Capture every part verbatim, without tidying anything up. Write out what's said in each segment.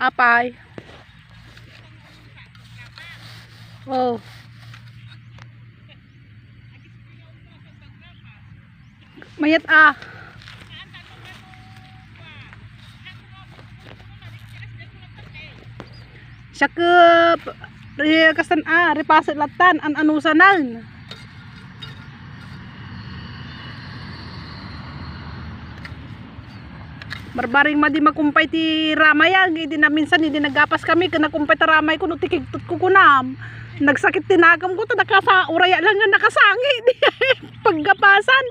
Apay. Oh. Mayat a. Siak, eh, ri-, kasan a, ripaset lattan, an-anusanan. Barbareng madi makumpay ti ramay, idi naminsan, idi naggapas kami, ken nakumpay ti ramay ko, no ti kigtot ko kunam. Nagsakit ti nakemko, ta nakasa-, uray lang nga nakasangi. Paggapasan.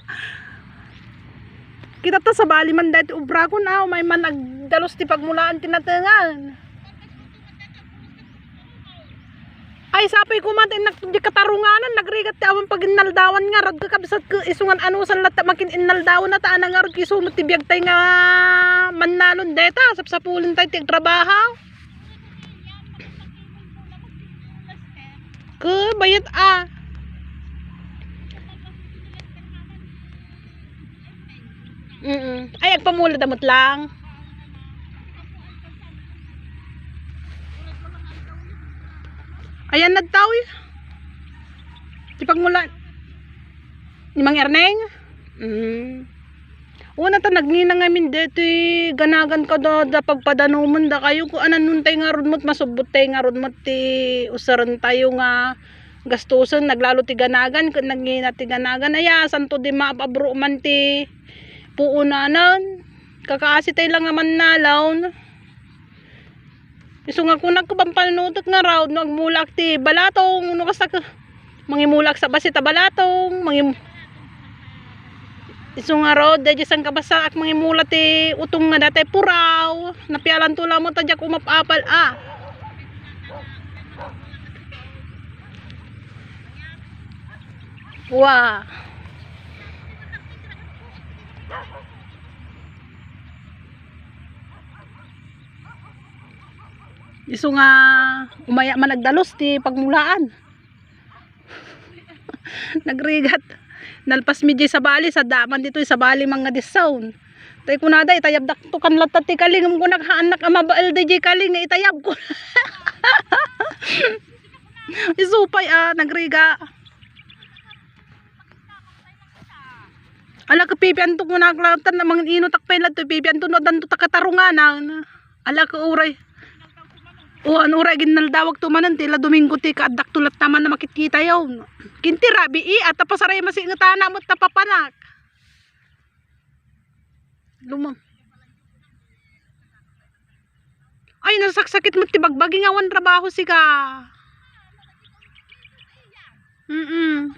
Kita ta sabali man daytoy obra ko na, umay man agdalus ti pagmulaan ti natengan. Ay, sapay ko man, nak-, di katarunganan, nagrigat ti awan paginnaldawan nga, ragka kabsat ko, isungan anusan latta makin innaldawan na, ta anang ngarud, isunod ti biag tay nga mannalon deta, sapsapulen tay ti agtrabaho. Ko, bayat a. Mm. Ay, agpamula damot lang. Ayan, nagtawi. Ti pagmula ni Mang Erneng? Mm. Una ta, nagnina ngamin detoy ganagan kada da pagpadanumen dakayo, ko anan nun tay ngarud met, masubbot tay ngarud met ti usaren tayo nga gastusen, naglalo ti ganagan, ket nagngina ti ganagan. Aya, santo di maab-abro man ti puunanan. Kakaasi tay lang nga mannalaw. Isu nga kunak, ko pampanunotek ngarud no agmulak ti balatong, no kasta ka, mangimulak sa basi ta balatong, mangim-, isu ngarud, daydi sangkabassaak mangimula ti utong nga datay puraw, napialanto lamet ta diak umap-apal a. Wa. Isu nga umaya man nagdalus ti pagmulaan. Nagrigat. Nalpas mi diay sabali, sa daman ditoy sabali, mga disaon. Tay kunada, itayabdak to kan latta ti kalingem, kunak, haannak a mabael daydiay kaling nga itayab ko. Isu pay a, nagriga. Ala, kapipianto kunak latta, na mangin-ino tak pay ladto, pipianto no addanto ta katarunganan. Ala, ka uray. O, an uray ginnaldawak to manen, ti la Domingo ti kaaddak to latta man na makitkita yaw. Kinti rabii, ata pasaray masingetana met ta papanak. Lumang. Ay, nasaksakit met ti bagbagi nga awan trabaho sika. Mm.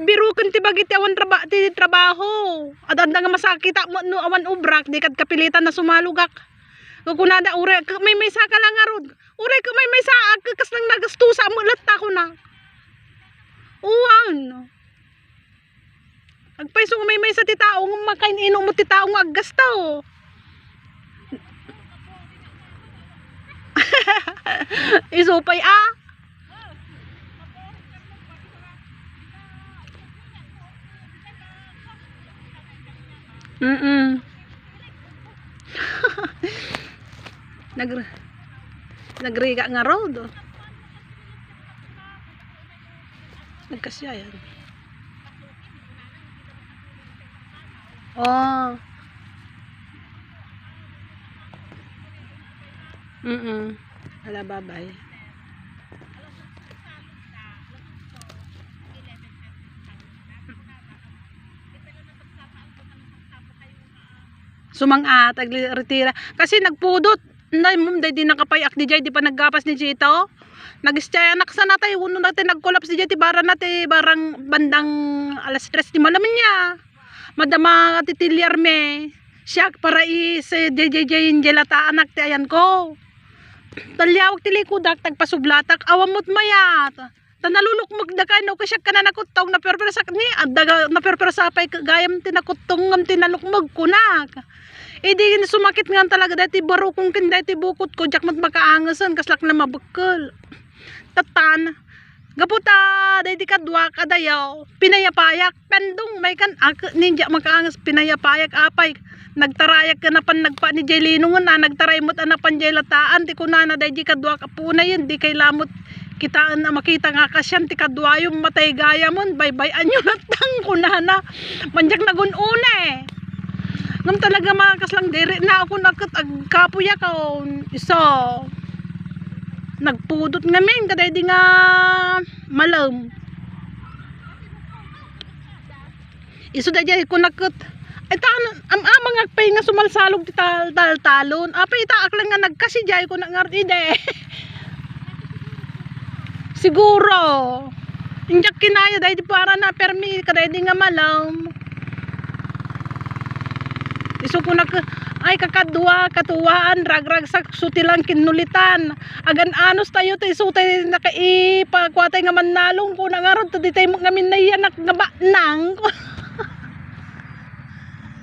Biruken ti bagi ti awan traba-, ti trabaho. Adda nga masakit met no awan obrak, di kad kapilitan na sumalugak. Kunada, uray, maymaysa ka lang ngarud. Uray, maymaysa, ag-, kas nang nagastusa met latta ko na. Uwan. Agpayso nga maymaysa ti tao nga makain-ino met ti tao nga aggasto. Isu pay a. Mm. Nagr-, nagriga ngarud. Nagkasya yan. Oh. Mm-mm. Ala, babay. Sumang-at, agli-, retira. Kasi nagpudot. Nay, mum, day di nakapayak di jay, di pa naggapas ni Chito. Nag-stay anak sana tayo, uno na ti nag-collapse di jay, ti bara na ti barang bandang alas tres ti malam niya. Madama ti tilyar me. Siya para i-, si J J J Angel ta anak ti ayan ko. Talyawak ti likudak, tagpasublatak, awan mo't mayat. Ta nalulukmeg da kano, kasiak kana nakuttong, naperpersak ni, adda ga-, naperpersa pay ka-, gayam ti nakuttong ngem ti nalukmeg kunak. Idi sumakit ngan talaga daytoy barukong ken daytoy bukot ko, diak met makaangesen, kaslak na mabekkel. Tattan, gapu ta daydi kaduak a dayaw, pinayapayak, pendong may kan ak, ni diak makaanges, pinayapayak, apay, Nagtarayak ken napan nagpa ni jay linongen a, nagtaray met a napan jay lataan ti kunana daydi kadua ka punayen, di kay lamot kitaen a makita nga kasian ti kaduayo, matay gayamon, baybay-anyo lattang kunana. Manjak nagun-una eh. Ngem talaga makaslang diri na ako naket agkapuyak on iso. Nagpudot ngamin kadaydi nga malem. Isu daydiay kunak ket, ay, ta, am-amangak pay nga sumalsalog ti tal-, tal-, talon. Apay, itaak lang nga nagkasi diay kunak ngarud idi. Siguro. Injak kinaya daydi para na permi kadaydi nga malem. Isu kunak, ay, kakadua, katuwaan, ragragsak, su ti lang kinulitan. Agan-anos tayo, ti isu tay nakaipakuatay nga mannalong, kuna ngarud, ta ditay ngamin nayanak nga baknang.